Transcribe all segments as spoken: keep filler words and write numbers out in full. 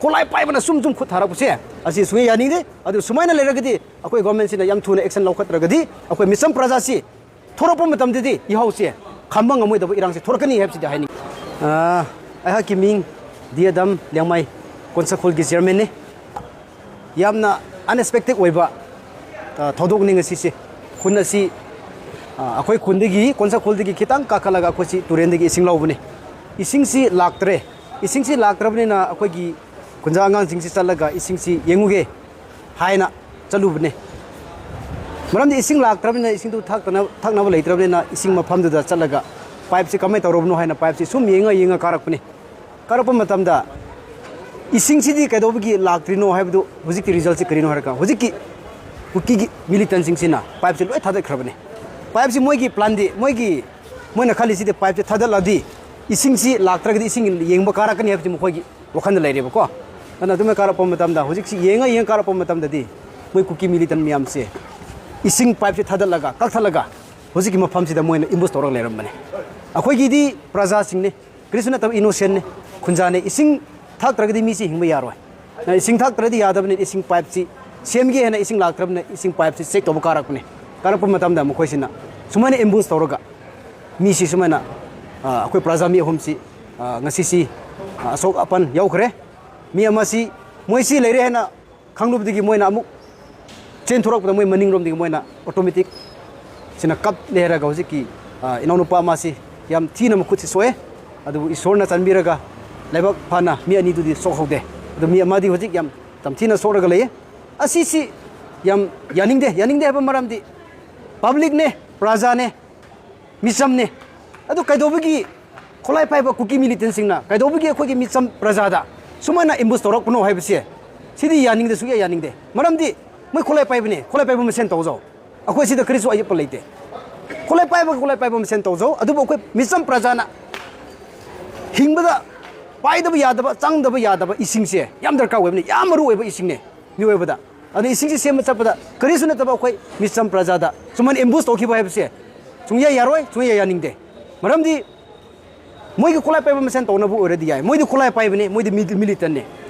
ꯈꯨꯠꯂꯥꯏ ꯄꯥꯏꯕꯅ ꯁꯨꯝ ꯁꯨꯝ ꯈꯨꯠ ꯊꯥꯔꯛꯄꯁꯦ, ꯑꯁꯤ ꯁꯨꯡꯌꯥ ꯌꯥꯅꯤꯡꯗꯦ꯫ ꯑꯗꯨ ꯁꯨꯃꯥꯏꯅ ꯂꯩꯔꯒꯗꯤ ꯑꯩꯈꯣꯏ ꯒꯣꯔꯃꯦꯟꯁꯤꯅ ꯌꯥꯝ ꯊꯨꯅ ꯑꯦꯛꯁꯟ ꯂꯧꯈꯠꯇ꯭ꯔꯒꯗꯤ ꯑꯩꯈꯣꯏ ꯃꯤꯆꯝ ꯄ꯭ꯔꯖꯥꯁꯤ ꯊꯣꯔꯛꯄ ꯃꯇꯝꯗꯗꯤ ꯏꯍꯧꯁꯦ ꯈꯝꯕ ꯉꯝꯃꯣꯏꯗꯕ ꯏꯔꯥꯡꯁꯦ ꯊꯣꯔꯛꯀꯅꯤ ꯍꯥꯏꯕꯁꯤꯗꯤ ꯍꯥꯏꯅꯤꯡꯉꯤ꯫ ꯑ, ꯑꯩꯍꯥꯛꯀꯤ ꯃꯤꯡ ꯗꯤ ꯑꯦꯗꯝ ꯂꯤꯌꯥꯡꯃꯩ, ꯀꯣꯟꯁꯥꯈꯣꯜꯒꯤ ꯆꯤꯌꯔꯃꯦꯟꯅꯤ꯫ ꯌꯥꯝꯅ ꯑꯟꯑꯦꯛꯁꯄꯦꯛꯇꯦꯠ ꯑꯣꯏꯕ, ꯑ, ꯊꯧꯗꯣꯛꯅꯤ ꯉꯁꯤꯁꯦ꯫ ꯈꯨꯟ ꯑꯁꯤ, ꯑ, ꯑꯩꯈꯣꯏ ꯈꯨꯟꯗꯒꯤ, ꯀꯣꯟꯁꯥꯈꯣꯜꯗꯒꯤ ꯈꯤꯇꯪ ꯀꯥꯈꯠꯂꯒ ꯑꯩꯈꯣꯏꯁꯤ ꯇꯨꯔꯦꯟꯗꯒꯤ ꯏꯁꯤꯡ ꯂꯧꯕꯅꯤ꯫ ꯏꯁꯤꯡꯁꯤ ꯂꯥꯛꯇ꯭ꯔꯦ꯫ ꯏꯁꯤꯡꯁꯤ ꯂꯥꯛꯇ꯭ꯔꯕꯅꯤꯅ ꯑꯩꯈꯣꯏꯒꯤ ꯈꯨꯟꯖꯥ ꯑꯉꯥꯡꯁꯤꯡꯁꯤ ꯆꯠꯂꯒ ꯏꯁꯤꯡꯁꯤ ꯌꯦꯡꯉꯨꯒꯦ ꯍꯥꯏꯅ ꯆꯠꯂꯨꯕꯅꯦ꯫ ꯃꯔꯝꯗꯤ ꯏꯁꯤꯡ ꯂꯥꯛꯇ꯭ꯔꯕꯅꯤꯅ, ꯏꯁꯤꯡꯗꯨ ꯊꯛꯇꯅ-, ꯊꯛꯅꯕ ꯂꯩꯇ꯭ꯔꯕꯅꯤꯅ, ꯏꯁꯤꯡ ꯃꯐꯝꯗꯨꯗ ꯆꯠꯂꯒ ꯄꯥꯏꯞꯁꯤ ꯀꯃꯥꯏꯅ ꯇꯧꯔꯕꯅꯣ ꯍꯥꯏꯅ ꯄꯥꯏꯞꯁꯤ ꯁꯨꯝ ꯌꯦꯡꯉ ꯌꯦꯡꯉ ꯀꯥꯔꯛꯄꯅꯦ꯫ ꯀꯥꯔꯛꯄ ꯃꯇꯝꯗ ꯏꯁꯤꯡꯁꯤꯗꯤ ꯀꯩꯗꯧꯕꯒꯤ ꯂꯥꯛꯇ꯭ꯔꯤꯅꯣ ꯍꯥꯏꯕꯗꯨ ꯍꯧꯖꯤꯛꯀꯤ ꯔꯤꯖꯜꯁꯤ ꯀꯔꯤꯅꯣ ꯍꯥꯏꯔꯒ, ꯍꯧꯖꯤꯛꯀꯤ ꯀꯨꯀꯤꯒꯤ ꯃꯤꯂꯤꯇꯟꯁꯤꯡꯁꯤꯅ ꯄꯥꯏꯞꯁꯤ ꯂꯣꯏ ꯊꯥꯗꯠꯈ꯭ꯔꯕꯅꯦ꯫ ꯄꯥꯏꯞꯁꯤ ꯃꯣꯏꯒꯤ ꯄ꯭ꯂꯥꯟꯗꯤ, ꯃꯣꯏꯒꯤ, ꯃꯣꯏꯅ ꯈꯜꯂꯤꯁꯤꯗꯤ ꯄꯥꯏꯞꯁꯤ ꯊꯥꯗꯠꯂꯗꯤ ꯏꯁꯤꯡꯁꯤ ꯂꯥꯛꯇ꯭ꯔꯒꯗꯤ ꯏꯁꯤꯡ ꯌꯦꯡꯕ ꯀꯥꯔꯛꯀꯅꯤ ꯍꯥꯏꯕꯁꯤ ꯃꯈꯣꯏꯒꯤ ꯋꯥꯈꯜꯗ ꯂꯩꯔꯦꯕꯀꯣ꯫ ꯑꯗꯨꯅ ꯑꯗꯨꯃꯥꯏꯅ ꯀꯥꯔꯛꯄ ꯃꯇꯝꯗ, ꯍꯧꯖꯤꯛꯁꯤ ꯌꯦꯡꯉ ꯌꯦꯡꯉ ꯀꯥꯔꯛꯄ ꯃꯇꯝꯗꯗꯤ ꯃꯣꯏ ꯀꯨꯀꯤ ꯃꯤꯂꯤꯇꯟ ꯃꯌꯥꯝꯁꯦ ꯏꯁꯤꯡ ꯄꯥꯏꯞꯁꯦ ꯊꯥꯗꯠꯂꯒ, ꯀꯛꯊꯠꯂꯒ ꯍꯧꯖꯤꯛꯀꯤ ꯃꯐꯝꯁꯤꯗ ꯃꯣꯏꯅ ꯑꯦꯝꯕꯨꯁ ꯇꯧꯔꯒ ꯂꯩꯔꯝꯕꯅꯦ꯫ ꯑꯩꯈꯣꯏꯒꯤꯗꯤ ꯄ꯭ꯔꯖꯥꯁꯤꯡꯅꯦ, ꯀꯔꯤꯁꯨ ꯅꯠꯇꯕ ꯏꯅꯣꯁꯦꯟꯅꯦ, ꯈꯨꯟꯖꯥꯅꯦ꯫ ꯏꯁꯤꯡ ꯊꯛꯇ꯭ꯔꯒꯗꯤ ꯃꯤꯁꯤ ꯍꯤꯡꯕ ꯌꯥꯔꯣꯏ꯫ ꯏꯁꯤꯡ ꯊꯛꯇ꯭ꯔꯗꯤ ꯌꯥꯗꯕꯅꯤꯅ ꯏꯁꯤꯡ ꯄꯥꯏꯞꯁꯤ ꯁꯦꯝꯒꯦ ꯍꯥꯏꯅ ꯏꯁꯤꯡ ꯂꯥꯛꯇ꯭ꯔꯕꯅꯤꯅ ꯏꯁꯤꯡ ꯄꯥꯏꯞꯁꯤ ꯆꯦꯛ ꯇꯧꯕ ꯀꯥꯔꯛꯄꯅꯦ꯫ ꯀꯥꯔꯛꯄ ꯃꯇꯝꯗ ꯃꯈꯣꯏꯁꯤꯅ ꯁꯨꯃꯥꯏꯅ ꯑꯦꯝꯕꯨꯁ ꯇꯧꯔꯒ ꯃꯤꯁꯤ ꯁꯨꯃꯥꯏꯅ, ꯑ, ꯑꯩꯈꯣꯏ ꯄ꯭ꯔꯖꯥ ꯃꯤ ꯑꯍꯨꯝꯁꯤ, ꯑ, ꯉꯁꯤꯁꯤ, ꯑ, ꯑꯁꯣꯛ ꯑꯄꯟ ꯌꯥꯎꯈ꯭ꯔꯦ꯫ ꯃꯤ ꯑꯃꯁꯤ, ꯃꯣꯏꯁꯤ ꯂꯩꯔꯦ ꯍꯥꯏꯅ ꯈꯪꯂꯨꯕꯗꯒꯤ ꯃꯣꯏꯅ ꯑꯃꯨꯛ ꯆꯦꯟꯊꯣꯔꯛꯄꯗ ꯃꯣꯏ ꯃꯅꯤꯡꯔꯣꯝꯗꯒꯤ ꯃꯣꯏꯅ ꯑꯣꯇꯣꯃꯦꯇꯤꯛ ꯁꯤꯅ ꯀꯞꯂꯦ ꯍꯥꯏꯔꯒ ꯍꯧꯖꯤꯛꯀꯤ, ꯑ, ꯏꯅꯥꯎꯅꯨꯄꯥ ꯑꯃꯁꯤ ꯌꯥꯝ ꯊꯤꯅ ꯃꯈꯨꯠꯁꯤ ꯁꯣꯛꯑꯦ꯫ ꯑꯗꯨꯕꯨ ꯏꯁꯣꯔꯅ ꯆꯥꯟꯕꯤꯔꯒ ꯂꯥꯏꯕꯛ ꯐꯅ ꯃꯤ ꯑꯅꯤꯗꯨꯗꯤ ꯁꯣꯛꯍꯧꯗꯦ꯫ ꯑꯗꯨ ꯃꯤ ꯑꯃꯗꯤ ꯍꯧꯖꯤꯛ ꯌꯥꯝ ꯇꯝꯊꯤꯅ ꯁꯣꯛꯂꯒ ꯂꯩꯌꯦ꯫ ꯑꯁꯤꯁꯤ ꯌꯥꯝ ꯌꯥꯅꯤꯡꯗꯦ꯫ ꯌꯥꯅꯤꯡꯗꯦ ꯍꯥꯏꯕ ꯃꯔꯝꯗꯤ ꯄꯕ꯭ꯂꯤꯛꯅꯦ, ꯄ꯭ꯔꯖꯥꯅꯦ, ꯃꯤꯆꯝꯅꯦ꯫ ꯑꯗꯨ ꯀꯩꯗꯧꯕꯒꯤ ꯈꯨꯠꯂꯥꯏ ꯄꯥꯏꯕ ꯀꯨꯀꯤ ꯃꯤꯂꯤꯇꯦꯟꯁꯤꯡꯅ ꯀꯩꯗꯧꯕꯒꯤ ꯑꯩꯈꯣꯏꯒꯤ ꯃꯤꯆꯝ ꯄ꯭ꯔꯖꯥꯗ ꯁꯨꯃꯥꯏꯅ ꯑꯦꯝꯕꯨꯁ ꯇꯧꯔꯛꯄꯅꯣ ꯍꯥꯏꯕꯁꯦ, ꯁꯤꯗꯤ ꯌꯥꯅꯤꯡꯗꯦ, ꯁꯨꯛꯌꯥ ꯌꯥꯅꯤꯡꯗꯦ꯫ ꯃꯔꯝꯗꯤ ꯃꯣꯏ ꯈꯨꯠꯂꯥꯏ ꯄꯥꯏꯕꯅꯦ, ꯈꯨꯠꯂꯥꯏ ꯄꯥꯏꯕ ꯃꯁꯦꯟ ꯇꯧꯖꯧ, ꯑꯩꯈꯣꯏ ꯁꯤꯗ ꯀꯔꯤꯁꯨ ꯑꯌꯦꯠꯄ ꯂꯩꯇꯦ꯫ ꯈꯨꯠꯂꯥꯏ ꯄꯥꯏꯕꯒ ꯈꯨꯠꯂꯥꯏ ꯄꯥꯏꯕ ꯃꯁꯦꯟ ꯇꯧꯖꯧ, ꯑꯗꯨꯕꯨ ꯑꯩꯈꯣꯏ ꯃꯤꯆꯝ ꯄ꯭ꯔꯖꯥꯅ ꯍꯤꯡꯕꯗ ꯄꯥꯏꯗꯕ ꯌꯥꯗꯕ, ꯆꯪꯗꯕ ꯌꯥꯗꯕ ꯏꯁꯤꯡꯁꯦ ꯌꯥꯝ ꯗꯔꯀꯥꯔ ꯑꯣꯏꯕꯅꯤ, ꯌꯥꯝ ꯃꯔꯨ ꯑꯣꯏꯕ ꯏꯁꯤꯡꯅꯦ ꯃꯤꯑꯣꯏꯕꯗ꯫ ꯑꯗꯨꯅ ꯏꯁꯤꯡꯁꯦ ꯁꯦꯝꯕ ꯆꯠꯄꯗ ꯀꯔꯤꯁꯨ ꯅꯠꯇꯕ ꯑꯩꯈꯣꯏ ꯃꯤꯆꯝ ꯄ꯭ꯔꯖꯥꯗ ꯁꯨꯃꯥꯏꯅ ꯑꯦꯝꯕꯨꯁ ꯇꯧꯈꯤꯕ ꯍꯥꯏꯕꯁꯦ ꯁꯨꯡꯌꯥ ꯌꯥꯔꯣꯏ, ꯁꯨꯡꯌꯥ ꯌꯥꯅꯤꯡꯗꯦ꯫ ꯃꯔꯝꯗꯤ ꯃꯣꯏꯒꯤ ꯈꯨꯠꯂꯥꯏ ꯄꯥꯏꯕ ꯃꯁꯦꯟ ꯇꯧꯅꯕ ꯑꯣꯏꯔꯗꯤ ꯌꯥꯏ, ꯃꯣꯏꯗꯤ ꯈꯨꯠꯂꯥꯏ ꯄꯥꯏꯕꯅꯦ, ꯃꯣꯏꯗꯤ ꯃꯤꯂꯤꯇꯟꯅꯦ꯫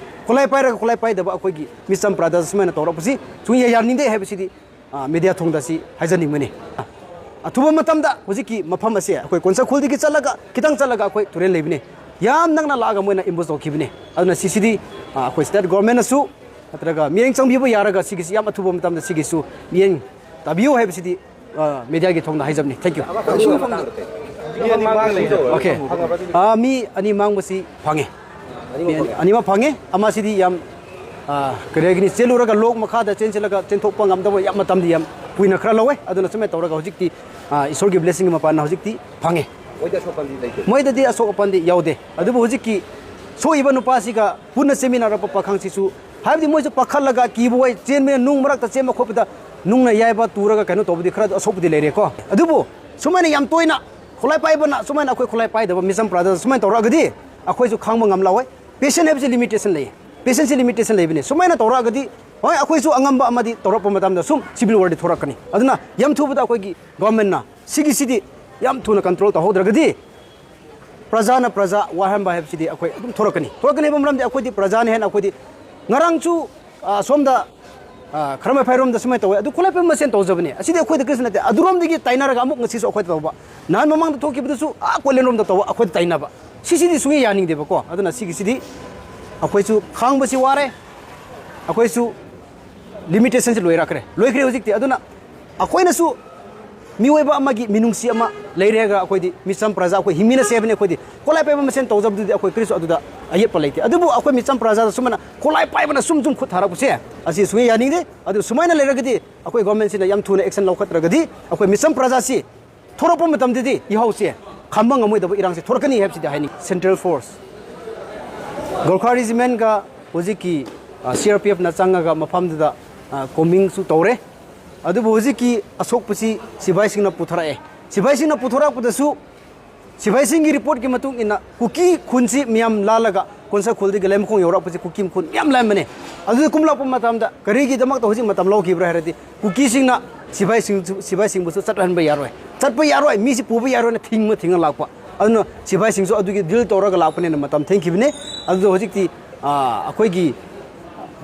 ꯈꯨꯠꯂꯥꯏ ꯄꯥꯏꯔꯒ ꯈꯨꯠꯂꯥꯏ ꯄꯥꯏꯗꯕ ꯑꯩꯈꯣꯏꯒꯤ ꯃꯤꯆꯝ ꯄ꯭ꯔꯖꯥꯗ ꯁꯨꯃꯥꯏꯅ ꯇꯧꯔꯛꯄꯁꯤ ꯁꯨꯡꯌꯥ ꯌꯥꯅꯤꯡꯗꯦ ꯍꯥꯏꯕꯁꯤꯗꯤ ꯃꯤꯗꯤꯌꯥ ꯊꯣꯡꯗ ꯁꯤ ꯍꯥꯏꯖꯅꯤꯡꯕꯅꯤ꯫ ꯑꯊꯨꯕ ꯃꯇꯝꯗ ꯍꯧꯖꯤꯛꯀꯤ ꯃꯐꯝ ꯑꯁꯦ ꯑꯩꯈꯣꯏ ꯀꯣꯟꯁꯥꯈꯨꯜꯗꯒꯤ ꯆꯠꯂꯒ, ꯈꯤꯇꯪ ꯆꯠꯂꯒ ꯑꯩꯈꯣꯏ ꯇꯨꯔꯦꯜ ꯂꯩꯕꯅꯦ, ꯌꯥꯝ ꯅꯛꯅ ꯂꯥꯛꯑꯒ ꯃꯣꯏꯅ ꯑꯦꯝꯕꯨꯁ ꯇꯧꯈꯤꯕꯅꯤ꯫ ꯑꯗꯨꯅ ꯁꯤꯁꯤꯗꯤ ꯑꯩꯈꯣꯏ ꯁ꯭ꯇꯦꯠ ꯒꯣꯔꯃꯦꯟꯅꯁꯨ ꯅꯠꯇ꯭ꯔꯒ ꯃꯤꯠꯌꯦꯡ ꯆꯪꯕꯤꯕ ꯌꯥꯔꯒ ꯁꯤꯒꯤꯁꯤ ꯌꯥꯝ ꯑꯊꯨꯕ ꯃꯇꯝꯗ ꯁꯤꯒꯤꯁꯨ ꯃꯤꯠꯌꯦꯡ ꯇꯥꯕꯤꯌꯨ ꯍꯥꯏꯕꯁꯤꯗꯤ ꯃꯤꯗꯤꯌꯥꯒꯤ ꯊꯣꯡꯗ ꯍꯥꯏꯖꯕꯅꯤ꯫ Thank you꯫ Okay꯫ ꯃꯤ ꯑꯅꯤ ꯃꯥꯡꯕꯁꯤ ꯐꯪꯉꯦ꯫ ꯃꯤ ꯑꯅꯤ-, ꯑꯅꯤꯃꯛ ꯐꯪꯉꯦ꯫ ꯑꯃꯁꯤꯗꯤ ꯌꯥꯝ ꯀꯔꯤ ꯍꯥꯏꯒꯅꯤ, ꯆꯦꯜꯂꯨꯔꯒ ꯂꯣꯛ ꯃꯈꯥꯗ ꯆꯦꯟꯁꯤꯜꯂꯒ ꯆꯦꯟꯊꯣꯛꯄ ꯉꯝꯗꯕ ꯌꯥꯝ ꯃꯇꯝꯗꯤ ꯌꯥꯝ ꯀꯨꯏꯅ ꯈꯔ ꯂꯧꯋꯦ꯫ ꯑꯗꯨꯅ ꯁꯨꯃꯥꯏꯅ ꯇꯧꯔꯒ ꯍꯧꯖꯤꯛꯇꯤ ꯏꯁꯣꯔꯒꯤ ꯕ꯭ꯂꯦꯁꯤꯡꯒꯤ ꯃꯄꯥꯟꯅ ꯍꯧꯖꯤꯛꯇꯤ ꯐꯪꯉꯦ꯫ ꯃꯣꯏꯗꯗꯤ ꯑꯁꯣꯛ ꯑꯄꯟꯗꯤ ꯌꯥꯎꯗꯦ꯫ ꯑꯗꯨꯕꯨ ꯍꯧꯖꯤꯛꯀꯤ ꯁꯣꯛꯏꯕ ꯅꯨꯄꯥꯁꯤꯒ ꯄꯨꯟꯅ ꯆꯦꯟꯃꯤꯟꯅꯔꯛꯄ ꯄꯥꯈꯪꯁꯤꯁꯨ, ꯍꯥꯏꯕꯗꯤ ꯃꯣꯏꯁꯨ ꯄꯥꯈꯠꯂꯒ ꯀꯤꯕ ꯑꯣꯏ, ꯆꯦꯟꯕꯅ ꯅꯨꯡ ꯃꯔꯛꯇ ꯆꯦꯟꯕ ꯈꯣꯠꯄꯗ ꯅꯨꯡꯅ ꯌꯥꯏꯕ ꯇꯨꯔꯒ ꯀꯩꯅꯣ ꯇꯧꯕꯗꯤ ꯈꯔ ꯑꯁꯣꯛꯄꯗꯤ ꯂꯩꯔꯦꯀꯣ꯫ ꯑꯗꯨꯕꯨ ꯁꯨꯃꯥꯏꯅ ꯌꯥꯝ ꯇꯣꯏꯅ ꯈꯨꯠꯂꯥꯏ ꯄꯥꯏꯕꯅ ꯁꯨꯃꯥꯏꯅ ꯑꯩꯈꯣꯏ ꯈꯨꯠꯂꯥꯏ ꯄꯥꯏꯗꯕ ꯃꯤꯆꯝ ꯄ꯭ꯔꯖꯥꯗ ꯁꯨꯃꯥꯏꯅ ꯇꯧꯔꯛꯑꯒꯗꯤ ꯑꯩꯈꯣꯏꯁꯨ ꯈꯥꯡꯕ ꯉꯝꯂꯛꯑꯣꯏ꯫ Patient ꯍꯥꯏꯕꯁꯤ limitation ꯂꯩꯌꯦ, patienceꯁꯤ limitation ꯂꯩꯕꯅꯤ꯫ ꯁꯨꯃꯥꯏꯅ ꯇꯧꯔꯛꯑꯒꯗꯤ ꯍꯣꯏ ꯑꯩꯈꯣꯏꯁꯨ ꯑꯉꯝꯕ ꯑꯃꯗꯤ ꯇꯧꯔꯛꯄ ꯃꯇꯝꯗ ꯁꯨꯝ civil warꯗꯤ ꯊꯣꯔꯛꯀꯅꯤ꯫ ꯑꯗꯨꯅ ꯌꯥꯝ ꯊꯨꯕꯗ ꯑꯩꯈꯣꯏꯒꯤ ꯒꯣꯔꯃꯦꯟꯅ ꯁꯤꯒꯤꯁꯤꯗꯤ ꯌꯥꯝ ꯊꯨꯅ control ꯇꯧꯍꯧꯗ꯭ꯔꯒꯗꯤ ꯄ꯭ꯔꯖꯥꯅ ꯄ꯭ꯔꯖꯥ ꯋꯥꯍꯟꯕ ꯍꯥꯏꯕꯁꯤꯗꯤ ꯑꯩꯈꯣꯏ ꯑꯗꯨꯝ ꯊꯣꯔꯛꯀꯅꯤ꯫ ꯊꯣꯔꯛꯀꯅꯤ ꯍꯥꯏꯕ ꯃꯔꯝꯗꯤ ꯑꯩꯈꯣꯏꯗꯤ ꯄ꯭ꯔꯖꯥꯅ ꯍꯦꯟꯅ ꯑꯩꯈꯣꯏꯗꯤ ꯉꯔꯥꯡꯁꯨ, ꯑ, ꯁꯣꯝꯗ, ꯑ, ꯈꯔꯃꯩ ꯐꯥꯏꯔꯣꯝꯗ ꯁꯨꯃꯥꯏꯅ ꯇꯧꯋꯦ꯫ ꯑꯗꯨ ꯈꯨꯠꯂꯥꯏ ꯄꯥꯏꯕ ꯃꯁꯦꯟ ꯇꯧꯖꯕꯅꯦ꯫ ꯑꯁꯤꯗꯤ ꯑꯩꯈꯣꯏꯗ ꯀꯔꯤꯁꯨ ꯅꯠꯇꯦ꯫ ꯑꯗꯨꯔꯣꯝꯗꯒꯤ ꯇꯥꯏꯅꯔꯒ ꯑꯃꯨꯛ ꯉꯁꯤꯁꯨ ꯑꯩꯈꯣꯏꯗ ꯇꯧꯕ꯫ ꯅꯍꯥꯟ ꯃꯃꯥꯡꯗ ꯊꯣꯛꯈꯤꯕꯗꯨꯁꯨ ꯑꯥ ꯀꯣꯂꯦꯟꯔꯣꯝꯗ ꯇꯧꯕ, ꯑꯩꯈꯣꯏꯗ ꯇꯥꯏꯅꯕ꯫ ꯁꯤꯁꯤꯗꯤ ꯁꯨꯡꯌꯥ ꯌꯥꯅꯤꯡꯗꯦꯕꯀꯣ꯫ ꯑꯗꯨꯅ ꯁꯤꯒꯤꯁꯤꯗꯤ ꯑꯩꯈꯣꯏꯁꯨ ꯈꯥꯡꯕꯁꯤ ꯋꯥꯔꯦ꯫ ꯑꯩꯈꯣꯏꯁꯨ limitationꯁꯤ ꯂꯣꯏꯔꯛꯈ꯭ꯔꯦ, ꯂꯣꯏꯈ꯭ꯔꯦ ꯍꯧꯖꯤꯛꯇꯤ꯫ ꯑꯗꯨꯅ ꯑꯩꯈꯣꯏꯅꯁꯨ ꯃꯤꯑꯣꯏꯕ ꯑꯃꯒꯤ ꯃꯤꯅꯨꯡꯁꯤ ꯑꯃ ꯂꯩꯔꯦꯒ ꯑꯩꯈꯣꯏꯗꯤ ꯃꯤꯆꯝ ꯄ꯭ꯔꯖꯥ ꯑꯩꯈꯣꯏ ꯍꯤꯡꯃꯤꯟꯅꯁꯦ ꯍꯥꯏꯕꯅꯤ꯫ ꯑꯩꯈꯣꯏꯗꯤ ꯈꯨꯠꯂꯥꯏ ꯄꯥꯏꯕ ꯃꯁꯦꯟ ꯇꯧꯖꯕꯗꯨꯗꯤ ꯑꯩꯈꯣꯏ ꯀꯔꯤꯁꯨ ꯑꯗꯨꯗ ꯑꯌꯦꯠꯄ ꯂꯩꯇꯦ꯫ ꯑꯗꯨꯕꯨ ꯑꯩꯈꯣꯏ ꯃꯤꯆꯝ ꯄ꯭ꯔꯖꯥꯗ ꯁꯨꯃꯥꯏꯅ ꯈꯨꯠꯂꯥꯏ ꯄꯥꯏꯕꯅ ꯁꯨꯝ ꯁꯨꯝ ꯈꯨꯠ ꯊꯥꯔꯛꯄꯁꯦ ꯑꯁꯤ ꯁꯨꯡꯌꯥ ꯌꯥꯅꯤꯡꯗꯦ꯫ ꯑꯗꯨ ꯁꯨꯃꯥꯏꯅ ꯂꯩꯔꯒꯗꯤ ꯑꯩꯈꯣꯏ ꯒꯣꯔꯃꯦꯟꯁꯤꯅ ꯌꯥꯝ ꯊꯨꯅ action ꯂꯧꯈꯠꯇ꯭ꯔꯒꯗꯤ ꯑꯩꯈꯣꯏ ꯃꯤꯆꯝ ꯄ꯭ꯔꯖꯥꯁꯤ ꯊꯣꯔꯛꯄ ꯃꯇꯝꯗꯗꯤ ꯏꯍꯧꯁꯦ ꯈꯝꯕ ꯉꯝꯃꯣꯏꯗꯕ ꯏꯔꯥꯡꯁꯦ ꯊꯣꯔꯛꯀꯅꯤ ꯍꯥꯏꯕꯁꯤꯗꯤ ꯍꯥꯏꯅꯤꯡꯉꯤ꯫ Central Force, Gorkha Regiment ꯒ ꯍꯧꯖꯤꯛꯀꯤ, ꯑ, C R P F ꯅ ꯆꯪꯉꯒ ꯃꯐꯝꯗꯨꯗ, ꯑ, combing ꯁꯨ ꯇꯧꯔꯦ꯫ ꯑꯗꯨꯕꯨ ꯍꯧꯖꯤꯛꯀꯤ ꯑꯁꯣꯛꯄꯁꯤ ꯁꯤꯐꯥꯏꯁꯤꯡꯅ ꯄꯨꯊꯣꯔꯛꯑꯦ꯫ ꯁꯤꯐꯥꯏꯁꯤꯡꯅ ꯄꯨꯊꯣꯔꯛꯄꯗꯁꯨ ꯁꯤꯐꯥꯏꯁꯤꯡꯒꯤ report ꯀꯤ ꯃꯇꯨꯡ ꯏꯟꯅ ꯀꯨꯀꯤ ꯈꯨꯟꯁꯤ ꯃꯤꯌꯥꯝ ꯂꯥꯜꯂꯒ ꯀꯣꯟꯁꯥ ꯈꯨꯜꯗꯒꯤ ꯂꯩꯃꯈꯣꯡ ꯌꯧꯔꯛꯄꯁꯤ ꯀꯨꯀꯤ ꯈꯨꯟ ꯃꯌꯥꯝ ꯂꯥꯟꯕꯅꯦ꯫ ꯑꯗꯨꯗ ꯀꯨꯝꯂꯛꯄ ꯃꯇꯝꯗ ꯀꯔꯤꯒꯤꯗꯃꯛꯇ ꯍꯧꯖꯤꯛ ꯃꯇꯝ ꯂꯧꯈꯤꯕ꯭ꯔꯥ ꯍꯥꯏꯔꯗꯤ ꯀꯨꯀꯤꯁꯤꯡꯅ ꯁꯤꯐꯥꯏꯁꯤꯡ, ꯁꯤꯐꯥꯏꯁꯤꯡꯕꯨꯁꯨ ꯆꯠꯍꯟꯕ ꯌꯥꯔꯣꯏ, ꯆꯠꯄ ꯌꯥꯔꯣꯏ, ꯃꯤꯁꯤ ꯄꯨꯕ ꯌꯥꯔꯣꯏꯅ ꯊꯤꯡꯕ ꯊꯤꯡꯉ ꯂꯥꯛꯄ꯫ ꯑꯗꯨꯅ ꯁꯤꯐꯥꯏꯁꯤꯡꯁꯨ ꯑꯗꯨꯒꯤ deal ꯇꯧꯔꯒ ꯂꯥꯛꯄꯅꯤꯅ ꯃꯇꯝ ꯊꯦꯡꯈꯤꯕꯅꯦ꯫ ꯑꯗꯨꯗ ꯍꯧꯖꯤꯛꯇꯤ, ꯑ, ꯑꯩꯈꯣꯏꯒꯤ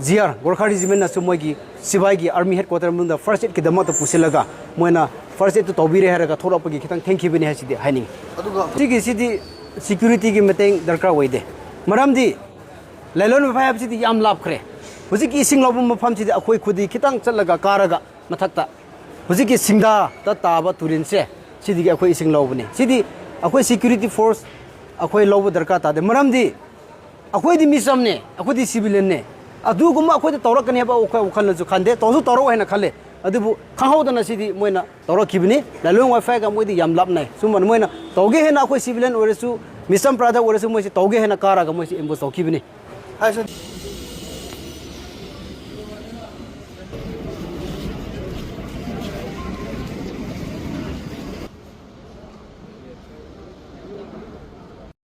G R, Gorkha Regiment ꯅꯁꯨ ꯃꯣꯏꯒꯤ ꯁꯤꯐꯥꯏꯒꯤ army headquarter ꯃꯅꯨꯡꯗ first aid ꯀꯤꯗꯃꯛꯇ ꯄꯨꯁꯤꯜꯂꯒ ꯃꯣꯏꯅ first aid ꯇꯨ ꯇꯧꯕꯤꯔꯦ ꯍꯥꯏꯔꯒ ꯊꯣꯛꯂꯛꯄꯒꯤ ꯈꯤꯇꯪ ꯊꯦꯡꯈꯤꯕꯅꯤ ꯍꯥꯏꯁꯤꯗꯤ ꯍꯥꯏꯅꯤꯡꯉꯤ꯫ ꯑꯗꯨꯒ ꯁꯤꯒꯤꯁꯤꯗꯤ security ꯒꯤ ꯃꯇꯦꯡ ꯗꯔꯀꯥꯔ ꯑꯣꯏꯗꯦ꯫ ꯃꯔꯝꯗꯤ ꯂꯥꯏꯂꯣꯟ ꯃꯐꯥꯏ ꯍꯥꯏꯕꯁꯤꯗꯤ ꯌꯥꯝ ꯂꯥꯞꯈ꯭ꯔꯦ꯫ ꯍꯧꯖꯤꯛꯀꯤ ꯏꯁꯤꯡ ꯂꯧꯕ ꯃꯐꯝꯁꯤꯗꯤ ꯑꯩꯈꯣꯏ ꯈꯨꯗꯤ ꯈꯤꯇꯪ ꯆꯠꯂꯒ ꯀꯥꯔꯒ ꯃꯊꯛꯇ ꯍꯧꯖꯤꯛꯀꯤ ꯁꯤꯡꯗꯥꯗ ꯇꯥꯕ ꯇꯨꯔꯦꯜꯁꯦ, ꯁꯤꯗꯒꯤ ꯑꯩꯈꯣꯏ ꯏꯁꯤꯡ ꯂꯧꯕꯅꯦ꯫ ꯁꯤꯗꯤ ꯑꯩꯈꯣꯏ security force ꯑꯩꯈꯣꯏ ꯂꯧꯕ ꯗꯔꯀꯥꯔ ꯇꯥꯗꯦ꯫ ꯃꯔꯝꯗꯤ ꯑꯩꯈꯣꯏꯗꯤ ꯃꯤꯆꯝꯅꯦ, ꯑꯩꯈꯣꯏꯗꯤ civilian ꯅꯦ꯫ ꯑꯗꯨꯒꯨꯝꯕ ꯑꯩꯈꯣꯏꯗ ꯇꯧꯔꯛꯀꯅꯤ ꯍꯥꯏꯕ ꯑꯩꯈꯣꯏ ꯋꯥꯈꯜꯅꯁꯨ ꯈꯟꯗꯦ, ꯇꯧꯁꯨ ꯇꯧꯔꯛꯑꯣ ꯍꯥꯏꯅ ꯈꯜꯂꯦ꯫ ꯑꯗꯨꯕꯨ ꯈꯪꯍꯧꯗꯅ ꯁꯤꯗꯤ ꯃꯣꯏꯅ ꯇꯧꯔꯛꯈꯤꯕꯅꯤ꯫ ꯂꯥꯏꯂꯣꯡ ꯋꯥꯏꯐꯥꯏꯒ ꯃꯣꯏꯗꯤ ꯌꯥꯝ ꯂꯥꯞꯅꯩ꯫ ꯁꯨꯝꯕꯅ ꯃꯣꯏꯅ ꯇꯧꯒꯦ ꯍꯥꯏꯅ ꯑꯩꯈꯣꯏ civilian ꯑꯣꯏꯔꯁꯨ, ꯃꯤꯆꯝ ꯄ꯭ꯔꯖꯥ ꯑꯣꯏꯔꯁꯨ ꯃꯣꯏꯁꯤ ꯇꯧꯒꯦ ꯍꯥꯏꯅ ꯀꯥꯔꯒ ꯃꯣꯏꯁꯤ ambush ꯇꯧꯈꯤꯕꯅꯤ꯫ ꯍꯥꯏꯁꯦ꯫